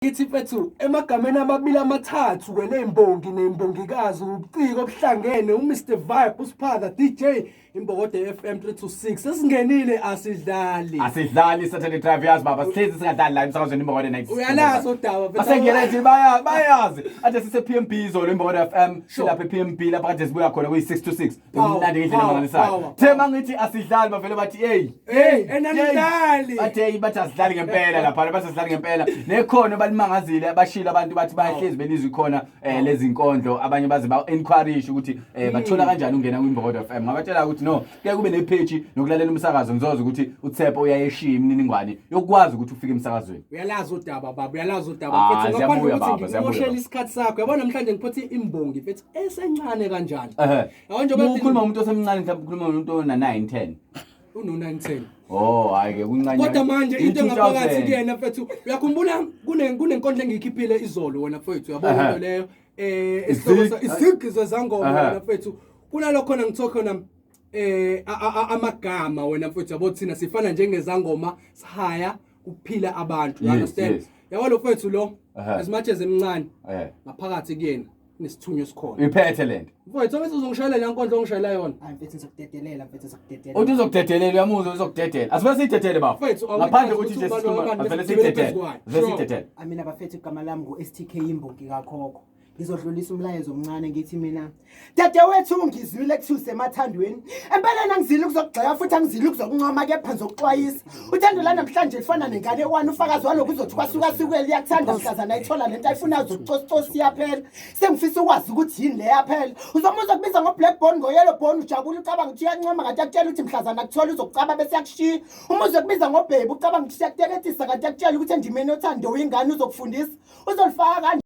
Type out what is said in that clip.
Ngithi mfethu emagameni amabili amathathu ke lezimbongi nembongikazi ubuciko obuhlangene uMr Vibe uSphatha DJ Imbokodo FM 326 sesingenile asidlali. Asidlali Saturday Drive, yazi baba, sihlezi singadlali la emsakazweni Imbokodo 96. Uyalazi udaba mfethu. Basengena nje bayazi. Ade sise PMB izolo Imbokodo FM silapha ePMB lapha kade sibuya khona kuyi 6 to 6. Kumnandi ngendlela emangalisayo. Thema ngithi asidlali bavele bathi hey. Hey, enanidlali. Bathi hey, bathi asidlali ngempela lapha, bathi asidlali ngempela. Nekhono balimangazile abashilo abantu, bathi bayahlezi belizwa ikhona lezinkondlo, abanye baze ba encourage ukuthi bathola kanjani ungena kwiMbokodo FM. Ngabatshela ukuthi no, kuye kube nepage nokulalela umsakazo, ngizoza ukuthi uTshepo uyayeshiya imininingwane yokwazi ukuthi ufike emsakazweni. Uyalazi udaba baba, uyalazi udaba Ah, mfethu, ngaphandle ziyabuya, ukuthi baba, ziyabuya, ngimoshele baba. isikhathi sakho. Yabona namhlanje ngiphethe imbongi mfethu esencane kanjani. Yabo njengoba Ukhuluma umuntu osemncane, mhlawumbe ukhuluma umuntu ona 9 10. Uno 9 10. Oh, hayi ke kuncane. Kodwa manje into engaphakathi 2000. kuyena mfethu, uyakhumbula kunenkondlo engiyikhiphile izolo wena mfethu, uyabona into leyo esihloko izigi zezangoma wena mfethu, kunalokho khona ngithiwa khona amagama wena mfethu, yabo thina sifana njengezangoma, sihaya kuphila abantu, you understand? Yes. Yabo lo mfethu lo, as much as emncane, ngaphakathi kuyena kunesithunywa esikhona. Iphethe lento. Mfethu, bese uzongishayela le nkondlo ongishayela yona. Hayi mfethu, ngizokudedelela mfethu, ngizokudedelela. Uthi uzokudedelela, uyamuzwa, uzokudedela. Asivele siyidedele bafo. Mfethu, ngaphandle awukwazi ukuthi nje ukuthi sikhuluma, ubani asivele bese sigibele siyidedele. phezu kwayo. Asivele Sure. siyidedele. Amina bafethu, igama lami ngu-STK, imbongi kakhokho. Ngizodlulisa umlayezo omncane, ngithi mina dadewethu ngizwile kuthiwa usemathandweni. Empeleni angizile ukuzokugxeka futhi angizile ukuzokuncoma, kepha ngizokuxwayisa. Uthando lanamhlanje lifana nengane wani, ufakazi walokhu uzothi kwasuka suke liyakuthanda mhlazana ayithola lento ayifunayo, uzokucoscosi iyaphela. Sengifisa ukwazi ukuthi yini le yaphela. Uzomuza kubiza ngo-black bone, ngo-yellow bone, ujabule ucabanga ukuthi uyancoma, kanti akutshela ukuthi mhlazana akuthola uzokucaba bese yakushiya. Uma uzokubiza ngobhebi ucabanga ukuthi siyakuteketisa, kanti akutshela ukuthi endimeni yothando uyingane, uzokufundisa uzolifaka kanje.